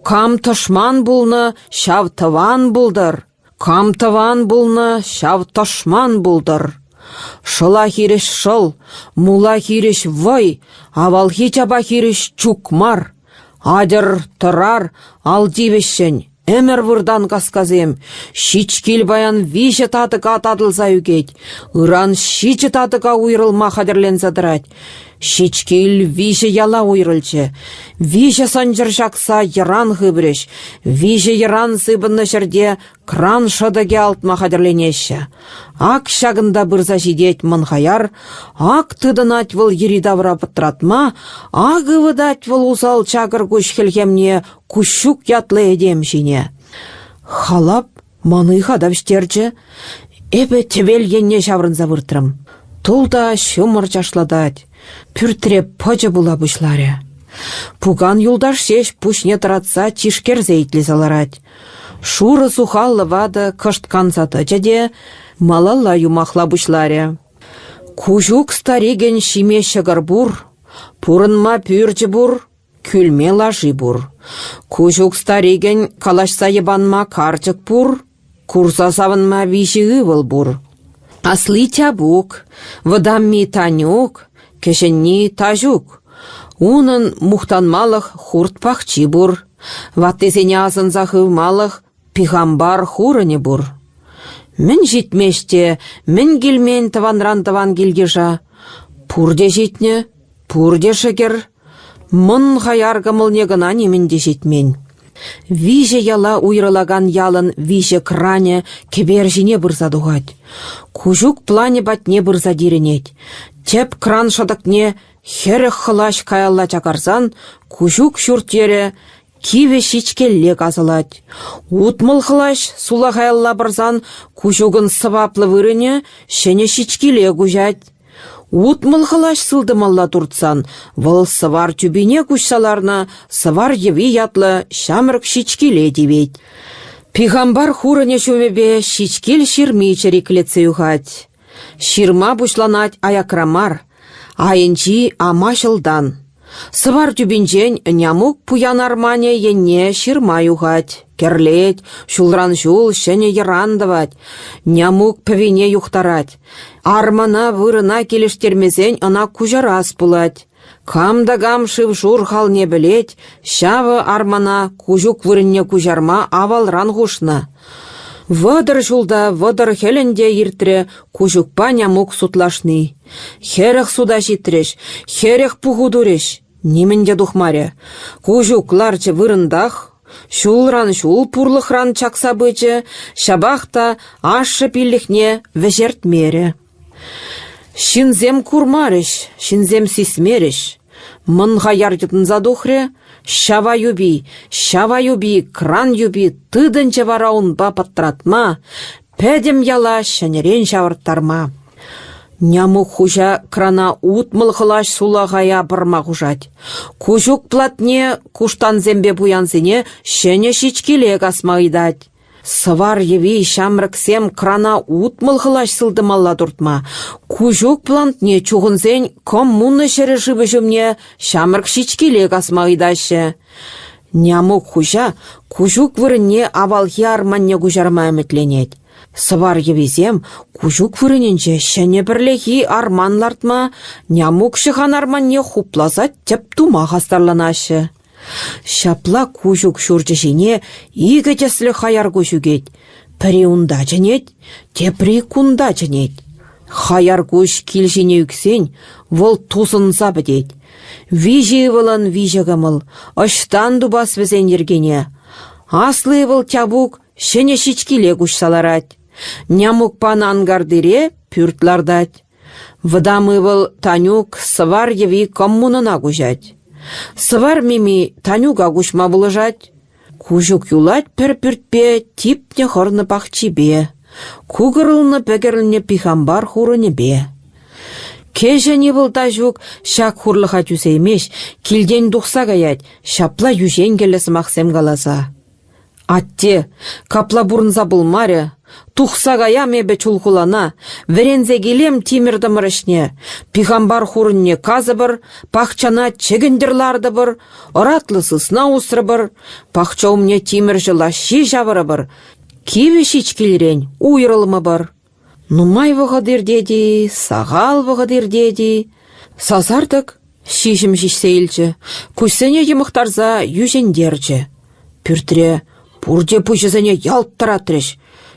кам тӑшман пулнӑ, ҫав тӑван пултӑр, кам тӑван пулнӑ, ҫав тӑшман пултӑр. Шӑла хирӗҫ шӑл, мула хирӗҫ вӑй, авалхи чапа хирӗҫ чукмар. Атьӑр, тӑрар, ал тивӗҫҫӗн, ӗмӗр выртан каскасем, ҫич кил паян виҫӗ татӑка татӑлса ӳкет, ыран ҫичӗ татӑка уйрӑлма хатӗрленсе тӑрать. Ҫич кил виҫӗ яла уйрӑлчӗ. Виҫӗ сӑнчӑр ҫакса йӑран хыврӗҫ, виҫӗ йӑран сыпӑннӑ ҫӗрте кран шӑтӑкӗ алтма хатӗрленеҫҫӗ. Ак ҫакӑнта пырса ҫитет мӑн хаяр, ак тытӑнать вӑл йӗри-тавра пӑтратма, ак ывӑтать вӑл усал чакӑр куҫ хӗлхемне Куҫҫук ятлӑ этем ҫине. Халап ман ыйха та вӗҫтерчӗ. Эпӗ тӗвел енне ҫаврӑнса выртрӑм. Тулта ҫумӑр чашлатать, пӳртре пӑчӑ пула пуҫларӗ. Пукан юлташ ҫеҫ пуҫне тӑратса тишкерсе итлесе ларать. Шурӑ сухаллӑ ватӑ кӑшт канса тӑчӗ те малалла юмахла пуҫларӗ. Куҫук старикӗн ҫиме ҫӑкӑр пур, пурӑнма пӳрчӗ пур, кӳлме лаши пур. Куҫук старикӗн калаҫса йӑпанма карчӑк пур, курса савӑнма виҫӗ ывӑл пур. Асли Тяпук, вӑтамми Танюк, кӗҫӗнни Таҫук. Унӑн мухтанмалӑх хурт пахчи пур. Ваттисене асӑнса хывмалӑх Пихампар хурӑнӗ пур. Мӗн ҫитмест те, мӗн килмен тӑванран тӑван килйыша? Пурте ҫитнӗ, пурте шӗкӗр. Мӑн хаяр кӑмӑлне кӑна нимӗн те ҫитмен. Виҫӗ яла уйрӑлакан ялӑн виҫӗ кранӗ кӗпер ҫине пырса тухать. Куҫук планӗ патне пырса тирӗнет. Тӗп кран шӑтӑкне. 40 хӑлаҫ каялла чакарсан Куҫук ҫурт-йӗрӗ кивӗ ҫичкелле касӑлать. 60 хӑлаҫ сулахаялла пӑрсан Куҫукӑн сӑваплӑ вырӑнӗ ҫӗнӗ ҫичкиле куҫать. 60 хӑлаҫ сылтӑмалла туртсан вӑл сӑвар тӳпине куҫса ларнӑ Сӑвар йӑви ятлӑ ҫамрӑк ҫичкиле тивет. Пихампар хурӑнӗ ҫумӗпе Ҫичкил ҫырми чӗриклетсе юхать. Ҫырма пуҫланать аякра мар, айӗнчи ама ҫӑлтан. Сӑвар тӳпинчен Нямук пуян арманӗ енне ҫырма юхать, кӗрлет, ҫулран ҫул ҫӗнӗ йӑран тӑвать, Нямук пӗвине юхтарать. Армана вырӑна килӗштермесен ӑна куҫарас пулать. Кам та кам шыв-шур халне пӗлет, ҫавӑ армана Куҫук вырӑнне куҫарма авалран хушнӑ. 30 ҫулта 30 хӗлӗн те иртрӗ Куҫукпа Нямук сутлашни. 40 суда ҫитрӗҫ, 40 пуху турӗҫ, нимӗн те тухмарӗ. Куҫук ларчӗ вырӑнтах, ҫулран ҫул пурлӑхран чакса пычӗ, ҫапах та ашшӗ пиллӗхне вӗҫертмерӗ. Ҫынсем курмарӗҫ, ҫынсем сисмерӗҫ. Мӑн хаяр йӑтӑнса тухрӗ, ҫава юпи, ҫава юпи, кран юпи тытӑнчӗ вара унпа пӑтратма, пӗтӗм яла ҫӗнӗрен ҫавӑрттарма. Нямук хуҫа крана 60 хӑлаҫ сулахая пӑрма хушать. Куҫук платне куштансемпе пуянсене ҫӗнӗ ҫичкиле касма ыйтать. Сӑвар йӑви ҫамрӑксем крана 60 хӑлаҫ сылтӑмалла туртма, Куҫук плантне чухӑнсен коммуна ҫӗрӗ-шывӗ ҫумне ҫамрӑк ҫичкиле касма ыйтаҫҫӗ. Нямук хуҫа Куҫук вырӑнне авалхи арманне куҫарма ӗмӗтленет. Сӑвар йӑвисем Куҫук вырӑнӗнче ҫӗнӗ пӗрлехи арман лартма, Нямук ҫӑхан арманне хупласа тӗп тума хастарланаҫҫӗ. Ҫапла Куҫук ҫурчӗ ҫине икӗ тӗслӗ хаяр куҫ ӳкет. Пӗри унта чӗнет, тепри кунта чӗнет. Хаяр куҫ кил ҫине ӳксен вӑл тусӑнса пӗтет. Виҫӗ ывӑлӑн виҫӗ кӑмӑл, ӑҫтан тупас вӗсен йӗркене? Аслӑ ывӑл Тяпук ҫӗнӗ ҫичкиле куҫса ларать. Нямукпан анкартире пӳрт лартать. Вӑтам ывӑл Танюк сӑвар йӑви коммунӑна куҫать. Сӑвар мими Танюка куҫма пулӑшать. Куҫук юлать пӗр пӳртпе типнӗ хӑрнӑ пахчипе, кукӑрӑлнӑ-пӗкӗрӗлнӗ пихампар хурӑнӗпе. Кӗҫӗн ывӑл Таҫук ҫак хурлӑха тӳсеймест, килтен тухса каять, ҫапла йӳҫенкӗллӗ сӑмахсем каласа. Атте, капла пурӑнса пулмарӗ. Тухса каям эпӗ Чулхулана, вӗренсе килем тимӗр-тӑмӑр ӗҫне. Пихампар хурӑнне касӑпӑр, пахчана чӗкӗнтӗр лартӑпӑр, ӑратлӑ сысна усрӑпӑр, пахча умне тимӗрҫӗ лаҫҫи ҫавӑрӑпӑр, кивӗ ҫичкилрен уйрӑлмӑпӑр. Нумай вӑхӑт иртет-и, сахал вӑхӑт иртет-и, сасартӑк ҫиҫӗм ҫиҫсе илчӗ, куҫсене йӑмӑхтарса йӳҫентерчӗ. Пӳртре пурте пуҫӗсене ялт тӑратрӗҫ.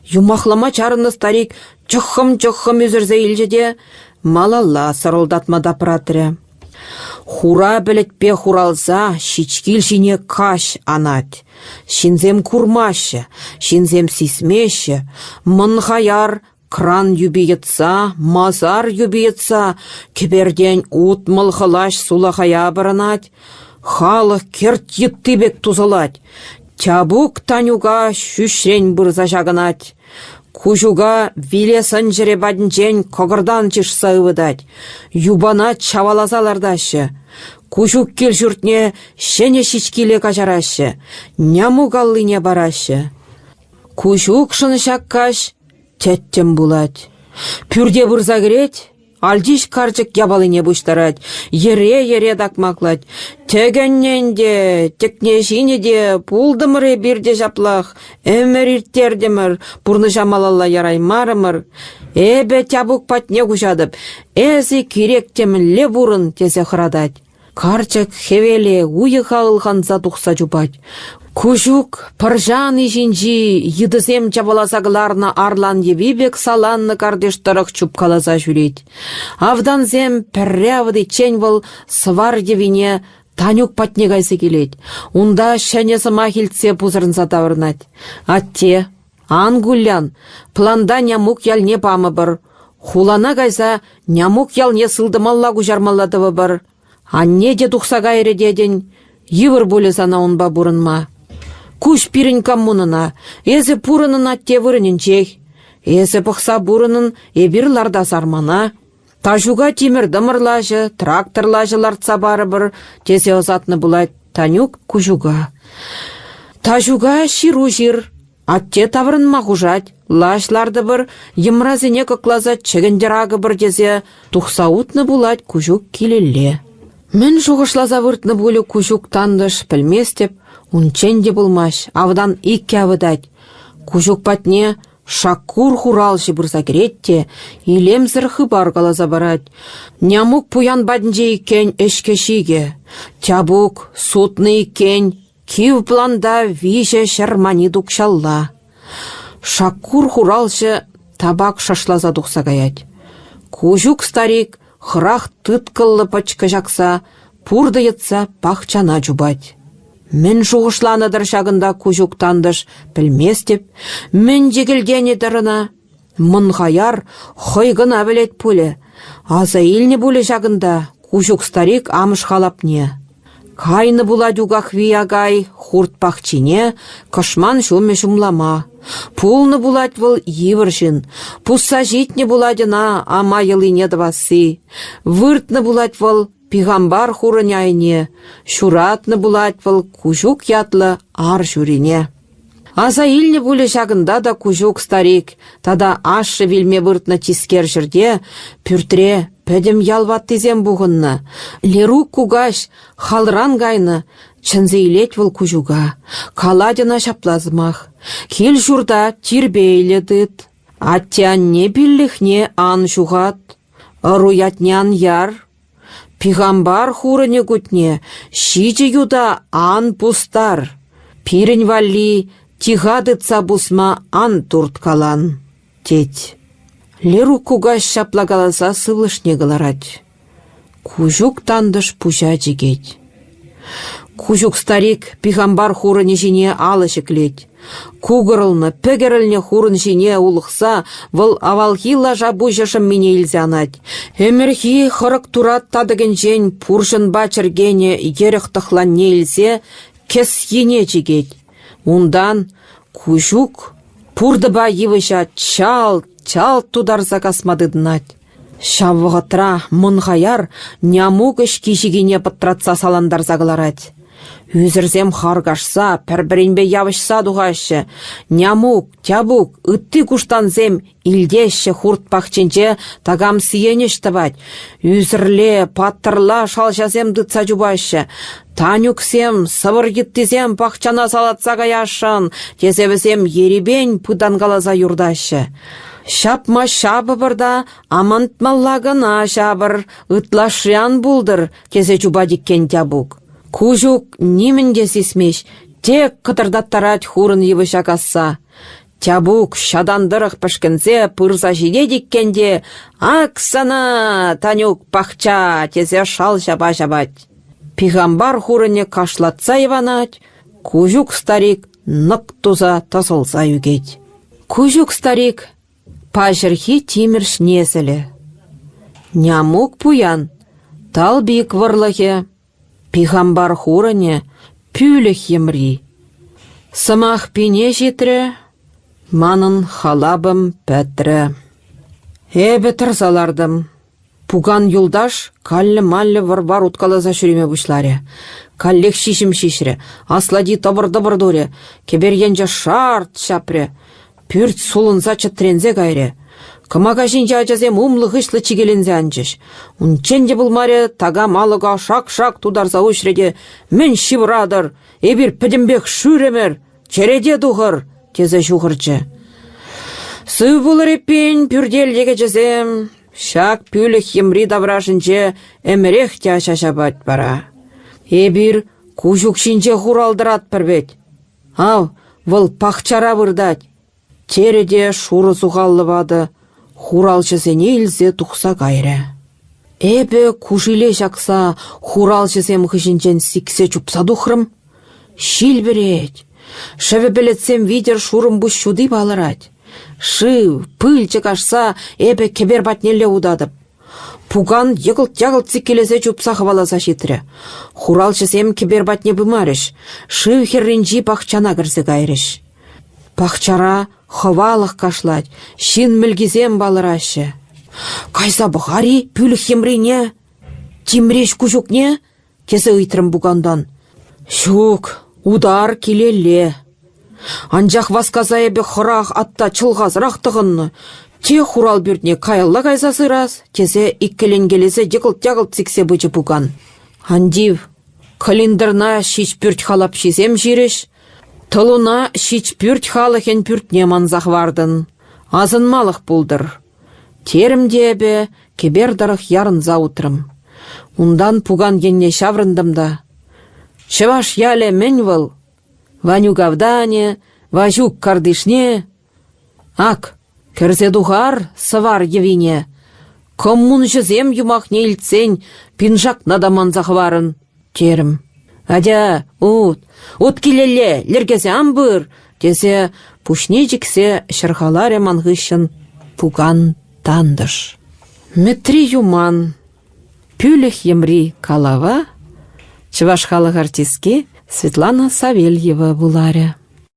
Юмахлама чарӑннӑ старик чӑххӑм-чӑххӑм ӳсӗрсе илчӗ те малалла сӑрӑлтатма тапратрӗ. Хура пӗлӗтпе хуралса ҫичкил ҫине каҫ анать. Ҫынсем курмаҫҫӗ, ҫынсем сисмеҫҫӗ. Мӑн хаяр кран юпи йӑтса, масар юпи йӑтса кӗпертен 60 хӑлаҫ сулахая пӑрӑнать. Халӑх кӗрт йытти пек тусӑлать. Тяпук Танюка ҫӳҫрен пырса ҫакӑнать. Куҫука виле сӑнчӑрӗ патӗнчен кӑкӑртан чышса ывӑтать, юпана чаваласа лартаҫҫӗ. Куҫук кил-ҫуртне ҫӗнӗ ҫичкиле каҫараҫҫӗ, нямук аллине параҫҫӗ. Куҫукшӑн ҫак каҫ тӗттӗм пулать. Пӳрте пырса кӗрет, Альтиҫ карчӑк япалине пуҫтарать, йӗре-йӗре такмаклать. Тӗкӗннӗ ӗнтӗ, тӗкне ҫинӗ те, пултӑмӑр эпир те ҫаплах, ӗмӗр ирттертӗмӗр, пурнӑҫа малалла яраймарӑмӑр. Эпӗ Тяпук патне куҫатӑп, эсӗ кирек темӗнле пурӑн, тесе хӑратать. Карчӑк хӗвеле уйӑха ылханса тухса чупать. Куҫук пӑрҫа ани ҫинчи йытӑсем чаваласа кӑларнӑ арлан йӑви пек саланнӑ картиш тӑрӑх чупкаласа ҫӳрет. Автансем пӗрре авӑтиччен вӑл сӑвар йӑвине Танюк патне кайса килет. Унта ҫӗнӗ сӑмах илтсе пусӑрӑнса таврӑнать. «Атте, ан кулян, планта Нямук ялне памӑпӑр. Хулана кайса Нямук ялне сылтӑмалла куҫармалла тӑвӑпӑр. Анне те тухса кайрӗ тетӗн, йывӑр пулӗ сана унпа пурӑнма. Куҫ пирӗн коммунӑна, эсӗ пурӑнӑн атте вырӑнӗнчех. Эсӗ пӑхса пурӑнӑн, эпир лартас армана. Таҫука тимӗр-тӑмӑр лаҫӑ, трактор лаҫӑ лартса парӑпӑр, тесе ӑсатнӑ пулать Танюк Куҫука. Таҫука ҫыру ҫыр, Атте таврӑнма хушать, лаҫ лартӑпӑр, йӑмрасене кӑкласа чӗкӗнтӗр акӑпӑр тесе тухса утнӑ пулать Куҫук килелле. Мӗн шухӑшласа выртнӑ пулӗ Куҫук тантӑш, пӗлместӗп, унччен те пулмасть, автан иккӗ авӑтать. Куҫук патне Шаккур хуралҫӑ пырса кӗрет те илемсӗр хыпар каласа парать. Нямук пуян патӗнче иккен ӗҫкӗ-ҫикӗ, Тяпук сутнӑ иккен, Кив планта 300 манит укҫалла. Шаккур хуралҫӑ табак шашласа тухса каять. Куҫук старик хӑрах тыткӑллӑ пӑчкӑ ҫакса, пуртӑ йӑтса пахчана чупать. Мӗн шухӑшланӑ-тӑр ҫакӑнта Куҫук тантӑш, пӗлместӗп. Мӗн йӗкӗлтенӗ-тӗр ӑна? Мӑн хаяр хӑй кӑна пӗлет пулӗ. Аса илнӗ пулӗ ҫакӑнта Куҫук старик амӑш халапне. Кайнӑ пулать Укахви акай хурт пахчине кӑшман ҫумӗ ҫумлама. Пулнӑ пулать вӑл йывӑр ҫын, пусса ҫитнӗ пулать ӑна ама йӑлине тӑвасси. Выртнӑ пулать вӑл Пихампар хурӑн айне, ҫуратнӑ пулать вӑл Куҫук ятлӑ ар ҫурине. Аса илнӗ пулӗ ҫакӑнта та Куҫук старик тата ашшӗ вилме выртнӑ тискер ҫӗрте пӳртре пӗтӗм ял ваттисем пухӑннӑ. Лерук кукаҫ халран кайнӑ, чӗнсе илет вӑл Куҫука. Калать ӑна ҫапла сӑмах: «Кил-ҫурта тирпейлӗ тыт, атте-анне пиллӗхне ан ҫухат, ӑру ятне ан яр, Пихампар хурӑнӗ кутне ҫичӗ юта ан пустар, пирӗн валли тиха тытса пусма ан турткалан, тет. Лерук кукаҫ ҫапла каласа сывлӑшне кӑларать. Куҫук тантӑш пуҫа чикет. Куҫук старик Пихампар хурӑнӗ ҫине алӑ ҫӗклет. Кукӑрӑлнӑ, пӗкӗрӗлнӗ хурӑн ҫине улӑхса вӑл авалхи лаша пуҫӗ шӑммине илсе анать. Ӗмӗрхи хӑрӑк турат татӑкӗнчен пурҫӑнпа чӗркенӗ йӗрӗх тӑхланне илсе кӗсйине чикет. Унтан Куҫук пуртӑпа йывӑҫа чалт-чалт тутарса касма тытӑнать. Ҫав вӑхӑтра мӑн хаяр Нямук ӗҫки-ҫикине пӑтратса салантарса кӑларать. Ӳсӗрсем харкашса, пӗр-пӗринпе явӑҫса тухаҫҫӗ. Нямук, Тяпук, ытти куштансем илтеҫҫӗ хурт пахчинче такам сиен ӗҫ тӑвать. Ӳсӗрле, паттӑрла шалҫасем тытса чупаҫҫӗ. Танюксем, сӑвӑр йыттисем пахчана салатса каясшӑн, тесе вӗсем ерипен пытанкаласа юртаҫҫӗ. Ҫапма ҫапӑпӑр та амантмалла кӑна ҫапӑр, ытлашши ан пултӑр, тесе чупать иккен Тяпук. Куҫук нимӗн те сисмест, тек кӑтӑртаттарать хурӑн йывӑҫа касса. Тяпук ҫатан тӑрӑх пӗшкӗнсе пырса ҫитет иккен те «Ак сана, Танюк, пахча!» тесе шал ҫапа ҫапать. Пихампар хурӑнӗ кашлатса йӑванать, Куҫук старик нӑк туса тӑсӑлса ӳкет. Куҫук старик паҫӑрхи тимӗрҫ несӗлӗ. Нямук пуян, Талпик вӑрлӑхӗ, Пихампар хурӑнӗ, пӳлӗх йӑмри. Сӑмах пине ҫитрӗ, манӑн халапӑм пӗтрӗ. Эпӗ тӑрса лартӑм. Пукан юлташ каллӗ-маллӗ вӑр-вар уткаласа ҫӳреме пуҫларӗ. Каллех ҫиҫӗм ҫиҫрӗ, аслати тӑпӑр-тӑпӑр турӗ, кӗпер енче шарт ҫапрӗ. Пӳрт сулӑнса чӗтренсе кайрӗ. Кӑмака ҫинче ачасем умлӑ-хыҫлӑ чикеленсе анчӗҫ. Унччен те пулмарӗ, такам алӑка шак-шак тутарса уҫрӗ те «Мӗн ҫывӑратӑр? Эпир пӗтӗмпех шӳрӗмӗр! Черете тухӑр!» тесе ҫухӑрчӗ. «Сыв пулӑр эппин, пӳртел йӗкӗчӗсем! Ҫак пӳлӗх йӑмри таврашӗнче ӗмӗрех те аҫа ҫапать вара. Эпир Куҫук ҫинче хурал тӑратпӑр вӗт. Ав, вӑл пахчара выртать, терӗ те шурӑ сухаллӑ ватӑ хуралҫӑсене илсе тухса кайрӗ. Эпӗ кушиле ҫакса хуралҫӑсем хыҫӗнчен сиксе чупса тухрӑм. Ҫил вӗрет. Шӗвӗ пӗлӗтсем витӗр шурӑмпуҫ ҫути палӑрать. Шыв, пылчӑк ашса эпӗ кӗпер патнелле утатӑп. Пукан йӑкӑлт-якӑлт сиккелесе чупса хӑваласа ҫитрӗ. Хуралҫӑсем кӗпер патне пымарӗҫ, шыв хӗрринчи пахчана кӗрсе кайрӗҫ. Пахчара хӑвалӑх кашлать, ҫын мӗлкисем палӑраҫҫӗ. Кайса пӑхар-и пӳлӗх йӑмрине? Тимреҫ Куҫукне? тесе ыйтрӑм пукантан. Ҫук, утар килелле. Анчах васкаса эпӗ хӑрах атта чӑлхасӑрах тӑхӑннӑ. Те хурал пӳртне каялла кайса сырас, тесе иккӗленкелесе йӑкӑлт-якӑлт сиксе пычӗ пукан. Ан тив, кӑлинтӑрна ҫичпӳрт халапҫисем ҫирӗҫ, тӑлуна ҫичпӳрт халӑхӗн пӳртне манса хӑвартӑн. Асӑнмалӑх пултӑр. Терӗм те эпӗ, кӗпер тӑрӑх ярӑнса утрӑм. Унтан пукан енне ҫаврӑнтӑм та: «Чӑваш ялӗ мӗн вӑл? Ванюк автанӗ, Ваҫук картишне. Ак, кӗрсе тухар сӑвар йӑвине. Коммунҫӑсем юмахне илтсен пиншакна та манса хӑварӑн», терӗм. «Атя, ут, ут килелле, лӗркесе ан пыр!» тесе пуҫне чиксе ҫӑрхаларӗ ман хыҫҫӑн пукан тантӑш. Мӗтри Юман «Пӳлӗх йӑмри» калава чӑваш халӑх артистки Светлана Савельева вуларӗ.